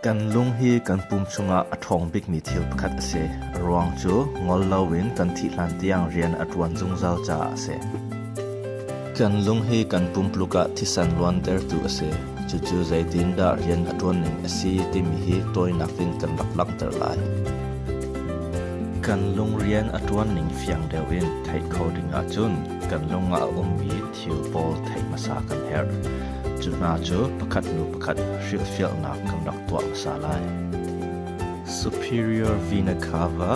Kan lung hi kan pum chungah a ṭhawng bikmi thil pakhat a si. A ruang cu ngol loin kan thih hlan tiang rian a ṭuan zungzal caah a si. Kan lung hi kan pumpluk ah thisen luantertu a si. Cucu zeitindah rian a ṭuanning a si timi hi tawinak in kan rak langhter lai. Kan lung rian a ṭuanning fiang deuh in theih kho ding ahcun kan lung ah a ummi thil pawl theih hmasa kan herh. Cu hna cu pakhat hnu pakhat hrilhfialhnak kan rak tuah hmasa lai. Superior vena cava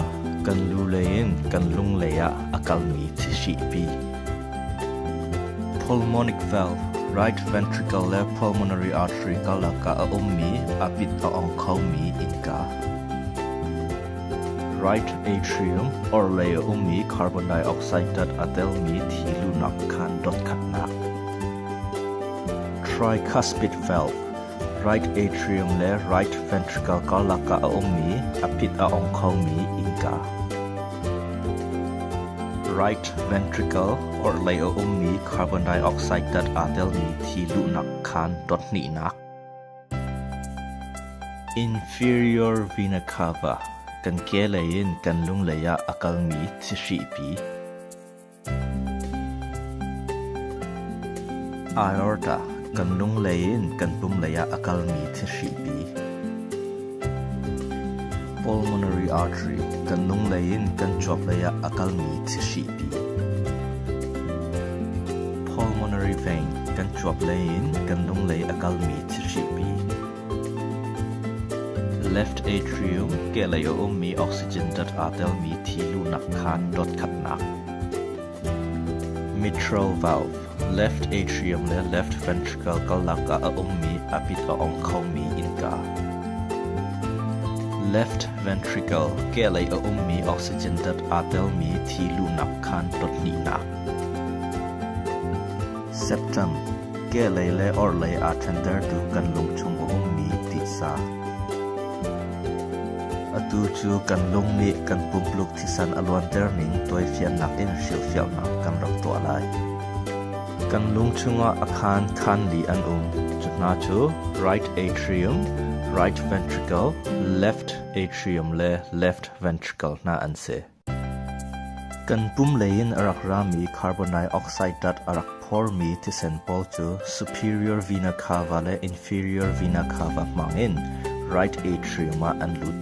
kan lu lei in kan lung lei ah a kalmi thihripi. Pulmonic valve, right ventricle le pulmonary artery karlak ah a ummi a pit a ong khomi innka. Right atrium, orhlei a ummi carbon dioxide dat a telmi thi luhnak khaan dotkhatnak. Tricuspid valve, right atrium le right ventricle karlak ah a ummi a pit a ong khomi innka. Right ventricle, orhlei a ummi carbon dioxide dat aa telmi thi luhnak khaan dothnihnak. Inferior vena cava, kan kehlei in kan lunglei ah a kalmi thihripi. Aorta, kan lunglei in kan pumlei ah a kalmi thihripi. Pulmonary artery, kan lunglei in kan cuaplei ah a kalmi thihripi. Pulmonary vein, kan cuaplei in kan lunglei a kalmi thihripi. Left atrium, kehlei a ummi oxygen dat aa telmi thi luhnak khaan dot khatnak. Mitral valve, left atrium le left ventricle karlak ah a ummi a pit a ong khomi innka. Left ventricle, kehlei a ummi oxygen dat aa telmi thi luhnak khaan dot hnihnak. Septum, kehlei le orhlei aa ṭhentertu kan lungchung a ummi titsa. Atu cu kan lung nih kan pumpluk thisen a luanter ning tawifiannak in hrilhfiahnak kan rak tuah lai. Kan lung chungah a khaan khaan li an um. Cu hna cu right atrium, right ventricle, left atrium le left ventricle hna an si. Kan pum lei in a rak rami carbon dioxide dat a rak phormi thisen pawl cu superior vena cava le inferior vena cava hmangin right atrium ah an lut.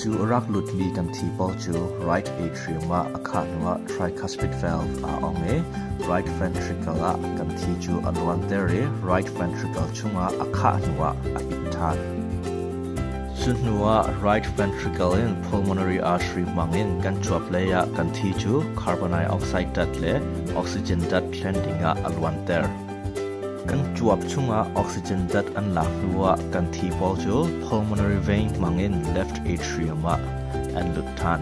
Cu a rak lutmi kan thi pawl cu right atrium ah a khah hnuah tricuspid valve aa ong i right ventricle ah kan thi cu a luanter i right ventricle chungah a khah hnuah a pit ṭhan. Cu hnuah right ventricle in pulmonary artery hmangin kan cuap lei ah kan thi cu carbon dioxide dat le oxygen dat thlen dingah a luanter. Kan cuap chungah oxygen dat an lak hnuah kan thi pawl cu pulmonary vein hmangin left atrium ah an lut ṭhan.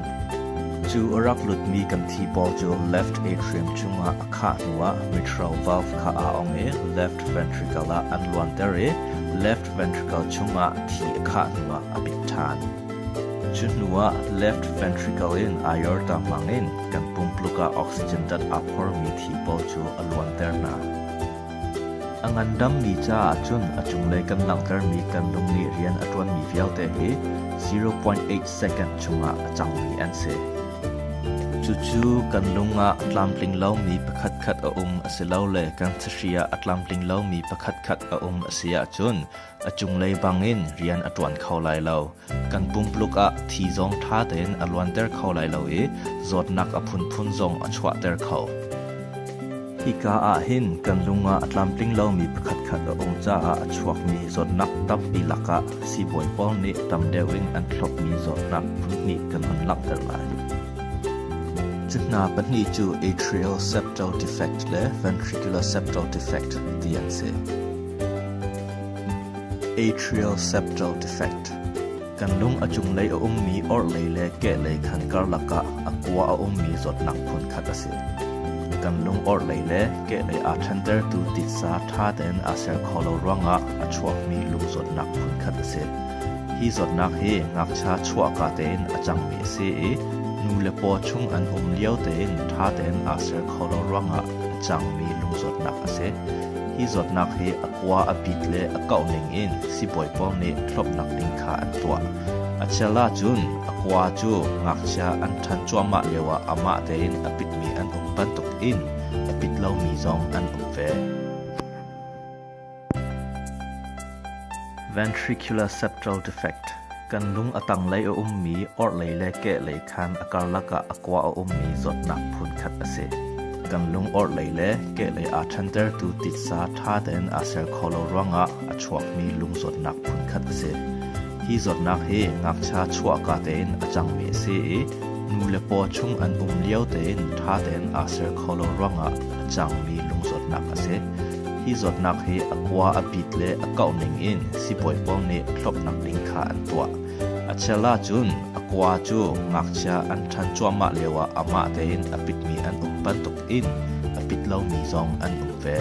Cu a rak lutmi kan thi pawl cu left atrium chungah a khah hnuah mitral valve kha aa ong i left ventricle ah an luanter i left ventricle chungah thi a khah hnuah a pit ṭhan. Cu hnuah left ventricle in aorta hmangin kan pumpluk ah oxygen dat aa phormi thi pawl cu a luanter hna. A ngandammi caah cun a cunglei kan langhtermi kan lung nih rian a ṭuanmi vialte hi 0.8 second chungah a cangmi an si. Cucu kan lung ah a tlamtling lomi pakhatkhat a um asilole kan thahri ah a tlamtling lomi pakhatkhat a um a si ahcun a cunglei bangin rian a ṭuan kho lai lo. Kan pumpluk ah thi zong ṭha tein a luanter kho lai lo i zawtnak a phunphun zong a chuahter kho. Hika ah hin kan lung ah a tlamtling lomi pakhatkhat a um caah a chuakmi zawtnak tampi lakah siibawi pawl nih tam deuh in an thlopmi zawtnak phunhnih kan hun langhter lai. Cu hna pahnih cu atrial septal defect le ventricular septal defect ti an si. Atrial septal defect. Kan lung a cunglei a ummi orhlei le kehlei khan karlak ah a kua a ummi zawtnak phunkhat a si. Kan lung orhlei le kehlei aa ṭhentertu titsa ṭha tein aa ser kho lo ruangah a chuakmi lung zawtnak phunkhat a si. Hi zawtnak hi ngakchia chuahka tein a cangmi a si i nu le paw chung an um lio tein ṭha tein aa ser kho lo ruangah a cangmi lung. lungzawtnak a si. Hi zawtnak hi a kua a bit le a kauh ning in sibawi pawl nih thlopnak ding kha an tuah. A chel ahcun a kua cu ngakchia an ṭhan cuahmah lioah amah tein a pitmi an um bantuk in a pit lomi zong an um ve. Ventricular septal defect Kan lung a tanglei a ummi orhlei le kehlei khan a karlak ah a kua a ummi zawtnak phunkhat a si. Kan lung orhlei le kehlei aa ṭhentertu titsa ṭha tein aa ser kho lo ruangah a chuakmi lung zawtnak phunkhat a si. Hi zawtnak hi ngakchia chuahka tein a cangmi a si i nu le paw chung an um lio tein ṭha tein aa ser kho lo ruangah a cangmi lung zawtnak a si. Hi zawtnak hi a kua a bit le a kauh ning in sibawi pawl nih thlopnak ding kha an tuah. A chel ahcun a kua cu ngakchia an ṭhan cuahmah lioah amah tein a pitmi an um bantuk in a pit lomi zong an um ve.